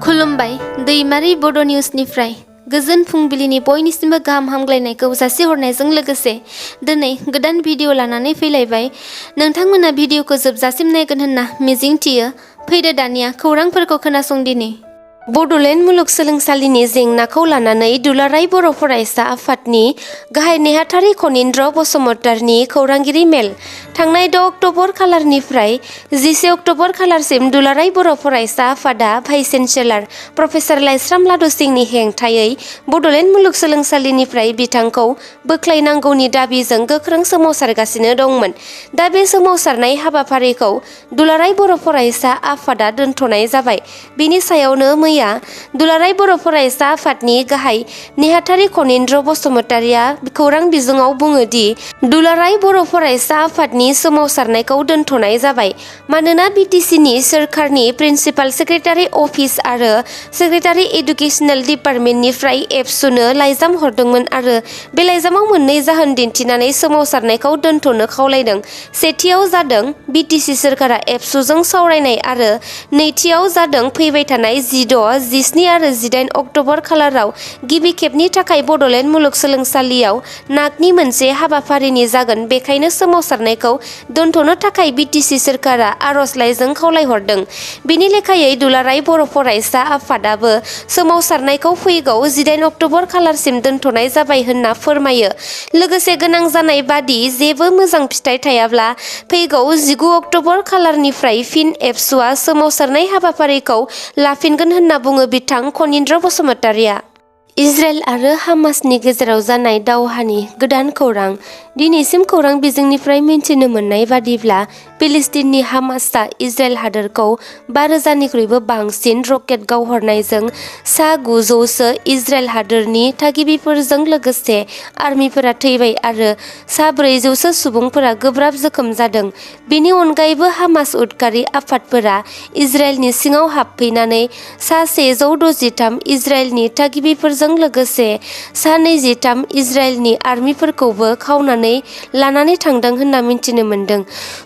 खुलुमबाय दैमारि बड' निउसनिफ्राय गोजोन फुंबिलिनि बयनिसिमबो गाहाम हामग्लायनायखौ जासिहरनायजों लोगोसे दिनै गोदान भिडिअ लानानै फैलायबाय। नोंथांमोना भिडिअखौ जोबजासिम नायगोन होनना मिजिंथियो। फैदो दानिया खौरांफोरखौ खोनासंदिनि। बड'लेण्ड मुलुगसोलोंसालिनि जेंनाखौ लानानै दुलाराय बर' फरायसा आफादनि गाहाय नेहाथारि खनिन्द्र बसुमतारीनि खौरांगिरि मेल। थांनाय 6 अक्ट'बर खालारनिफ्राय 11 अक्ट'बर खालारसिम दुलाराय बर' फरायसा आफादा भाइस चेन्सेलर प्रफेसार लाइस्राम लादु सिंहनि हेंथायै बड'लेण्ड मुलुगसोलोंसालिनिफ्राय बिथांखौ बोख्लायनांगौनि दाबिजों गोख्रों सोमावसारगासिनो दंमोन। दा बे सोमावसारनाय हाबाफारिखौ दुलाराय बर' फरायसा आफादा दोनथ'नाय जाबाय। बिनि सायावनो मैया दुलाराय बर' फरायसा आफादनि गाहाय नेहाथारि खनिन्द्र बसुमतारीया खौरां बिजोङाव बुङो दि दुलाराय बर' फरायसा आफादनि सोमावसारनायखौ दोनथ'नाय जाबाय मानोना बिटिसिनि सोरखारनि प्रिन्सिपाल सेक्रेटारि अफिस आरो सेक्रेटारि एडुकेसनेल डिपार्टमेन्टनिफ्राय एबसुनो लाइजाम हरदोंमोन आरो बे लाइजामाव मोननै जाहोन दिन्थिनानै सोमावसारनायखौ दोनथ'नो खावलायदों। सेथियाव जादों बिटिसि सोरखारा एबसुजों सावरायनाय आरो नैथियाव जादों फैबाय थानाय 16, 17 आरो 18 अक्ट'बर खालाराव गिबि खेबनि थाखाय बड'लेण्ड मुलुगसोलोंसालियाव नाकनि मोनसे हाबाफारिनि जागोन। बेखायनो सोमावसारनायखौ दोनथ'नो थाखाय बिटिसि सोरखारा आर'जलाइजों खावलायहरदों। बिनि लेखायै दुलाराय बर' फरायसा आफादाबो सोमावसारनायखौ फैगौ 18 अक्ट'बर खालारसिम दोनथ'नाय जाबाय होनना फोरमायो। लोगोसे गोनां जानाय बादि जेबो मोजां फिथाइ थायाब्ला फैगौ 19 अक्ट'बर खालारनिफ्राय फिन एबसुआ सोमावसारनाय हाबाफारिखौ लाफिनगोन होनना बुङो बिथां खनिन्द्र बसुमतारीया। इजराइल आरो हामासनि गेजेराव जानाय दावहानि गोदान खौरां। दिनैसिम खौरां बिजोंनिफ्राय मिन्थिनो मोननाय बादिब्ला फिलिस्तिननि हामासआ इजराइल हादोरखौ 5,000निख्रुइबो बांसिन रकेट गावहरनायजों सा 900सो इजराइल हादोरनि थागिबिफोरजों लोगोसे आर्मिफोरा थैबाय आरो सा 400सो सुबुंफोरा गोब्राब जोखोम जादों। बेनि अनगायैबो हामास उदखारि आफादफोरा इजराइलनि सिङाव हाबफैनानै सा 163 इजराइलनि थागिबिफोरजों लोगोसे सा 23 इजराइलनि आर्मिफोरखौबो खावनानै लानानै थांदों होनना मिन्थिनो मोन्दों।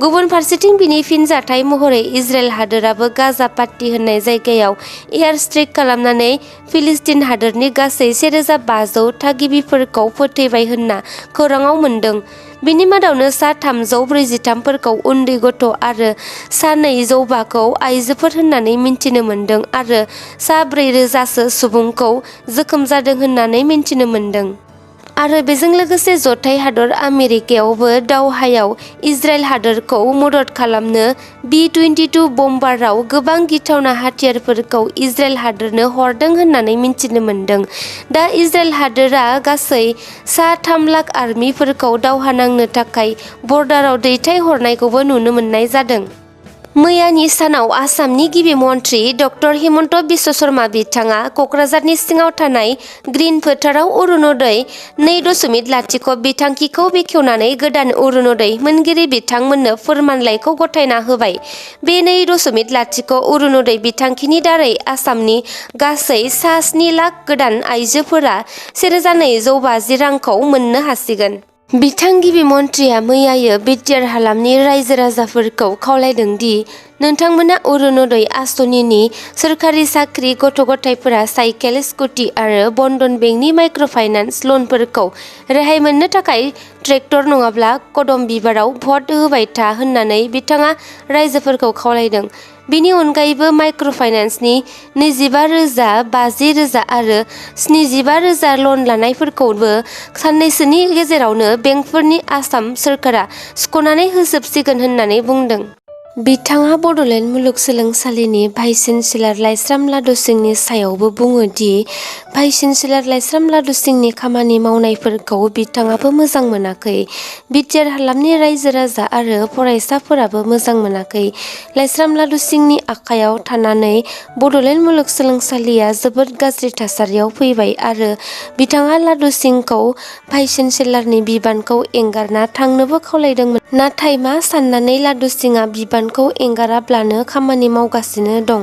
गुबुन फारसेथिं बिनि फिनजाथाय महरै इजराइल हादोराबो गाजा पाट्टी होननाय जायगायाव एयार स्ट्राइक खालामनानै फिलिस्तिन हादोरनि गासै 1,500 थागिबिफोरखौ फोथैबाय होनना खौराङाव मोन्दों। बिनि मादावनो सा 343फोरखौ उन्दै गथ' आरो सा 205खौ आइजोफोर होननानै मिन्थिनो मोन्दों आरो सा 4,000सो सुबुंखौ जोखोम जादों होननानै मिन्थिनो मोन्दों। आरो बेजों लोगोसे जथाय हादर आमेरिकायावबो दावहायाव इजराइल हादोरखौ मदद खालामनो B-22 बम्बाराव गोबां गिथावना हाथियारफोरखौ इजराइल हादोरनो हरदों होननानै मिन्थिनो मोन्दों। दा इजराइल हादोरा गासै सा 3 लाख आर्मिफोरखौ दावहा नांनो थाखाय बर्डाराव दैथायहरनायखौबो नुनो मोननाय जादों। मैयानि सानाव आसामनि गिबि मन्थ्रि डक्टर हिमन्त बिश्व शर्मा बिथाङा क'क्राझारनि सिङाव थानाय ग्रीन फोथाराव अरुणोदय 2.0 बिथांखिखौ बेखेवनानै गोदान अरुणोदय मोनगिरि बिथांमोननो फोरमानलाइखौ गथायना होबाय। बे 2.0 अरुणोदय बिथांखिनि दारै आसामनि गासै सा 7 लाख गोदान आइजोफोरा 1,250 रांखौ मोननो हासिगोन। बिथां गिबि मन्थ्रिया मैयायो बिटिआर हालामनि रायजो राजाफोरखौ खावलायदों दि नोंथांमोना अरुणोदय आसनिनि सोरखारि साख्रि गथ' गथायफोरा साइकेल, स्कुटि आरो बन्धन बेंकनि माइक्र' फाइनान्स लनफोरखौ रेहाय मोननो थाखाय ट्रेक्टर नङाब्ला कदम बिबाराव भट होबाय था होननानै बिथाङा रायजोफोरखौ खावलायदों। बिनि अनगायैबो माइक्र' फाइनान्सनि 25,000, 50,000 आरो 75,000 लन लानायफोरखौबो साननैसोनि गेजेरावनो बेंकफोरनि आसाम सोरखारा सुख'नानै होजोबसिगोन होननानै बुंदों। बिथाङा बड'लेण्ड मुलुगसोलोंसालिनि भाइस चेन्सेलर लाइस्राम लादु सिंहनि सायावबो बुङो दि भाइस चेन्सेलर लाइस्राम लादु सिंहनि खामानि मावनायफोरखौ बिथाङाबो मोजां मोनाखै। बिटिआर हालामनि रायजो राजा आरो फरायसाफोराबो मोजां मोनाखै। लाइस्राम लादु सिंहनि आखायाव थानानै बड'लेण्ड मुलुगसोलोंसालिया जोबोद गाज्रि थासारियाव फैबाय आरो बिथाङा लादु सिंहखौ भाइस चेन्सेलरनि बिबानखौ एंगारना थांनोबो खावलायदोंमोन। नाथाय मा साननानै लादु सिंहआ बिबान बिबानखौ एंगाराब्लानो खामानि मावगासिनो दं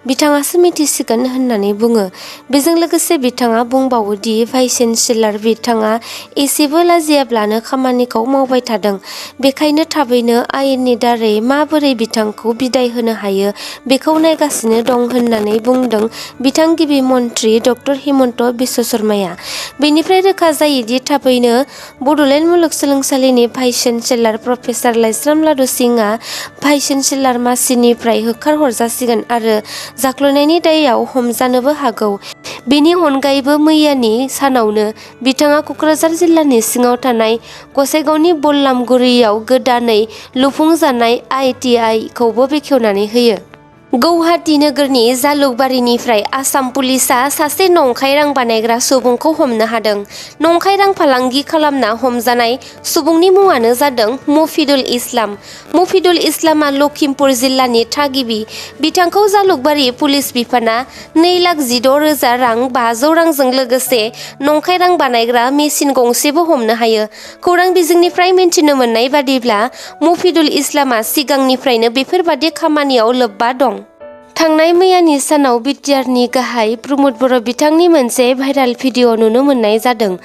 बिथाङासो मिथिसिगोन होननानै बुङो। बेजों लोगोसे बिथाङा बुंबावो दि भाइस चेन्सेलर बिथाङा एसेबो लाजियाब्लानो खामानिखौ मावबाय थादों। बेखायनो थाबैनो आयेननि दारै माबोरै बिथांखौ बिदाय होनो हायो बेखौ नायगासिनो दं होननानै बुंदों बिथां गिबि मन्थ्रि डक्टर हिमन्त बिश्व शर्माया। बेनिफ्राय रोखा जायोदि थाबैनो बड'लेण्ड मुलुगसोलोंसालिनि भाइस चेन्सेलर प्रफेसार लाइस्राम लादु सिंहआ भाइस चेन्सेलर मासिनिफ्राय होखारहरजासिगोन आरो जाख्ल'नायनि दायआव हमजानोबो हागौ। बेनि अनगायैबो मैयानि सानावनो बिथाङा क'क्राझार जिल्लानि सिङाव थानाय गसाइगावनि बललामगुरियाव गोदानै लुफुंजानाय ITI खौबो बेखेवनानै होयो। गौहाटी नोगोरनि जालुकबारिनिफ्राय आसाम पुलिसआ सासे नंखाय रां बानायग्रा सुबुंखौ हमनो हादों। नंखाय रां फालांगि खालामना हमजानाय सुबुंनि मुङानो जादों मफिदुल इस्लाम। मफिदुल इस्लामआ लखिमपुर जिल्लानि थागिबि। बिथांखौ जालुकबारि पुलिस बिफाना 2,16,000 रां 500 रांजों लोगोसे नंखाय रां बानायग्रा मेसिन गंसेबो हमनो हायो। खौरां बिजोंनिफ्राय मिन्थिनो मोननाय बादिब्ला मफिदुल इस्लामआ सिगांनिफ्रायनो बेफोरबादि खामानियाव लोब्बा दं। थांनाय मैयानि सानाव बिटिआरनि गाहाय प्रमद बर' बिथांनि मोनसे भाइराल भिडिअ नुनो मोननाय जादों।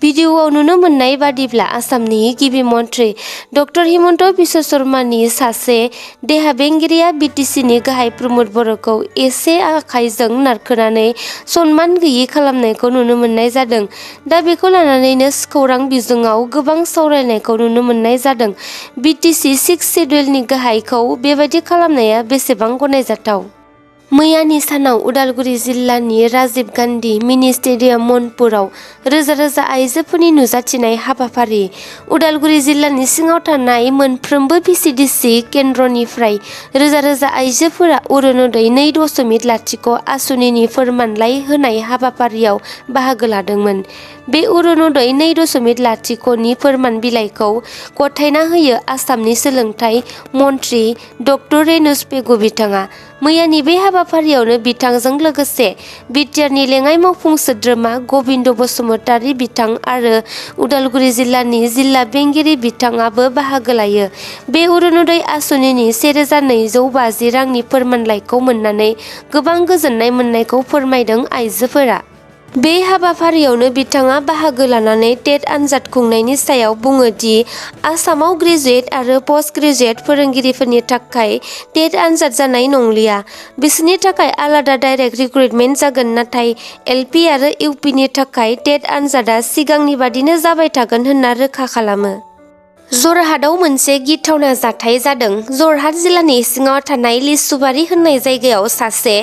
भिडिअआव नुनो मोननाय बादिब्ला आसामनि गिबि मन्थ्रि डक्टर हिमन्त बिश्व शर्मानि सासे देहा बेंगिरिया बिटिसिनि गाहाय प्रमद बर'खौ एसे आखाइजों नारखोनानै सनमान गैयि खालामनायखौ नुनो मोननाय जादों। दा बेखौ लानानैनो खौरां बिजोङाव गोबां सावरायनायखौ नुनो मोननाय जादों। बिटिसि 6 सिडिउलनि गाहायखौ बेबायदि खालामनाया बेसेबां गनायजाथाव? मैयानि सानाव उदालगुरि जिल्लानि राजीव गान्धी मिनि स्टेडियाम मनपुराव रोजा रोजा आइजोफोरनि नुजाथिनाय हाबाफारि। उदालगुरि जिल्लानि सिङाव थानाय मोनफ्रोमबो VCDC केन्द्रनिफ्राय रोजा रोजा आइजोफोरा अरुणोदय 2.0 आसनिनि फोरमानलाइ होनाय हाबाफारियाव बाहागो लादोंमोन। बे अरुणोदय 2.0 नि फोरमान बिलाइखौ गथायना होयो आसामनि सोलोंथाइ मन्थ्रि डक्टर रेनुस पेगु बिथाङा। मैयानि बे हाबाफारियावनो बिथांजों लोगोसे बिटिआरनि लेङाइ मावफुं सोद्रोमा गबिन्द बसुमतारी बिथां आरो उदालगुरि जिल्लानि जिल्ला बेंगिरि बिथाङाबो बाहागो लायो। बे अरुणोदय आसनिनि 1,250 रांनि फोरमानलाइखौ मोननानै गोबां गोजोननाय मोननायखौ फोरमायदों आइजोफोरा। बे हाबाफारियावनो बिथाङा बाहागो लानानै टेट आनजाद खुंनायनि सायाव बुङो दि आसामाव ग्रेजुवेट आरो पस्ट ग्रेजुवेट फोरोंगिरिफोरनि थाखाय टेट आनजाद जानाय नंलिया। बिसोरनि थाखाय आलादा डाइरेक्ट रिक्रुटमेन्ट जागोन, नाथाय LP आरो UPनि थाखाय टेट आनजादा सिगांनि बादिनो जाबाय थागोन होनना रोखा खालामो। जरहाटआव मोनसे गिथावना जाथाय जादों। जरहाट जिल्लानि सिङाव थानाय लिसुबारि होननाय जायगायाव सासे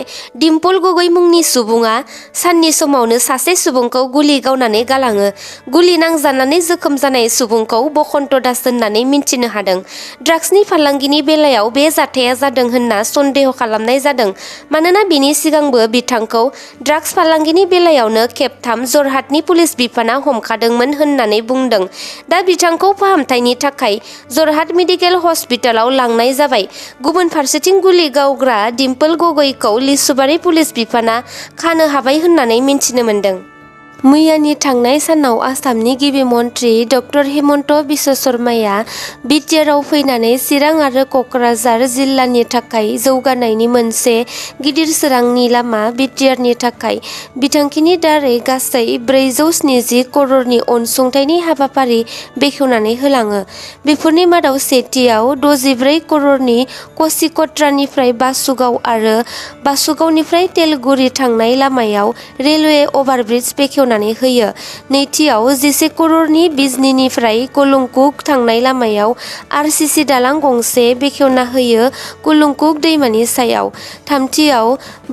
डिम्पल गगৈ मुंनि सुबुङा साननि समावनो सासे सुबुंखौ गुलि गावनानै गालाङो। गुलि नांजानानै जोखोम जानाय सुबुंखौ बसन्त दास होननानै मिन्थिनो हादों। ड्राग्सनि फालांगिनि बेलायाव बे जाथाया जादों होनना सन्देह खालामनाय जादों, मानोना बिनि सिगांबो बिथांखौ ड्राग्स फालांगिनि बेलायावनो खेबथाम जरहाटनि पुलिस बिफाना हमखादोंमोन होननानै बुंदों। दा बिथांखौ फाहामथायनि थाखाय जरहाट मेडिकेल हस्पिटालाव लांनाय जाबाय। गुबुन फारसेथिं गुलि गावग्रा डिम्पल गगैखौ लिसुबारि पुलिस बिफाना खानो हाबाय होननानै मिन्थिनो मोन्दों। मैयानि थांनाय सानाव आसामनि गिबि मन्थ्रि डक्टर हिमन्त बिश्व शर्माया बिटिआरआव फैनानै चिरां आरो क'क्राझार जिल्लानि थाखाय जौगानायनि मोनसे गिदिर सोरांनि लामा बिटिआरनि थाखाय बिथांखिनि दारै गासै 470 करोड़नि अनसुंथाइनि हाबाफारि बेखेवनानै होलाङो। बेफोरनि मादाव सेथियाव 64 करोड़नि कचिक'त्रानिफ्राय बासुगाव आरो बासुगावनिफ्राय तेलगुरि थांनाय लामायाव रेलवे अभारब्रिज बेखेवनानै होयो। नैथियाव 11 करोड़नि बिजनीनिफ्राय कुलुंकुक थांनाय लामायाव RCC दालां गंसे बेखेवना होयो कुलुंकुक दैमानि सायाव। थामथियाव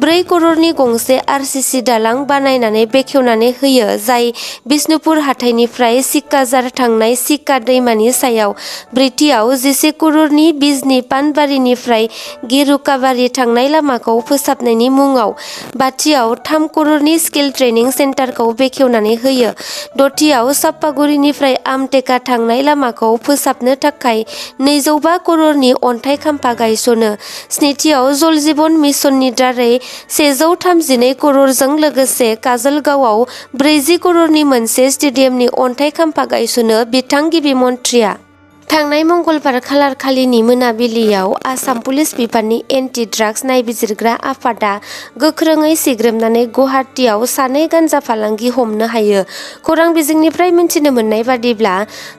4 करोड़नि गंसे RCC दालां बानायनानै बेखेवनानै होयो जाय बिष्णुपुर हाथाइनिफ्राय सिकाजार थांनाय सिका दैमानि सायाव। ब्रैथियाव 11 करोड़नि बिजनी पानबारिनिफ्राय गेरुकाबारि थांनाय लामाखौ फोसाबनायनि मुङाव। बाथियाव 3 करोड़नि स्किल ट्रेनिं सेन्टारखौ बेखेवनानै होयो। दथियाव चापागुरिनिफ्राय आमटेका थांनाय लामाखौ फोसाबनो थाखाय 205 करोड़नि अन्थाइ खाम्फा गायसनो। स्निथियाव जल जीवन मिशननि दारै 132 करोड़जों लोगोसे काजलगावआव 40 करोड़नि मोनसे स्टेडियामनि अन्थाइ खाम्फा गायसनो बिथां गिबि मन्थ्रिया। थांनाय मंगलबार खालार खालिनि मोनाबिलियाव आसाम पुलिस बिफाननि एन्टि ड्राग्स नायबिजिरग्रा आफादा गोख्रोङै सिग्रोमनानै गुवाहाटीआव सानै गान्जा फालांगि हमनो हायो। खौरां बिजोंनिफ्राय मिथिनो मोननाय बादिब्ला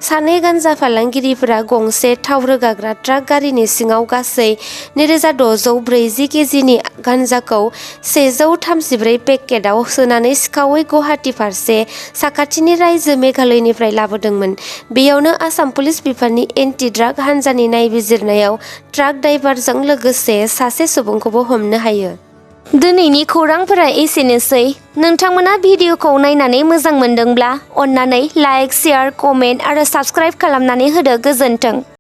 सानै गान्जा फालांगिरिफोरा गंसे थाव रोगाग्रा ट्राक गारिनि सिङाव गासै 2640 केजिनि गान्जाखौ 134 पेकेटआव सोनानै सिखावै गुवाहाटी फारसे साखाथिनि रायजो मेघालयनिफ्राय लाबोदोंमोन। बेयावनो आसाम पुलिस बिफाननि एन्टि ड्राग हान्जानि नायबिजिरनायाव ट्राक ड्राइभारजों लोगोसे सासे सुबुंखौबो हमनो हायो। दिनैनि खौरांफोरा एसेनोसै। नोंथांमोना भिडिअखौ नायनानै मोजां मोनदोंब्ला अन्नानै लाइक, शेयार, कमेन्ट आरो साबस्क्राइब खालामनानै होदो। गोजोन्थों।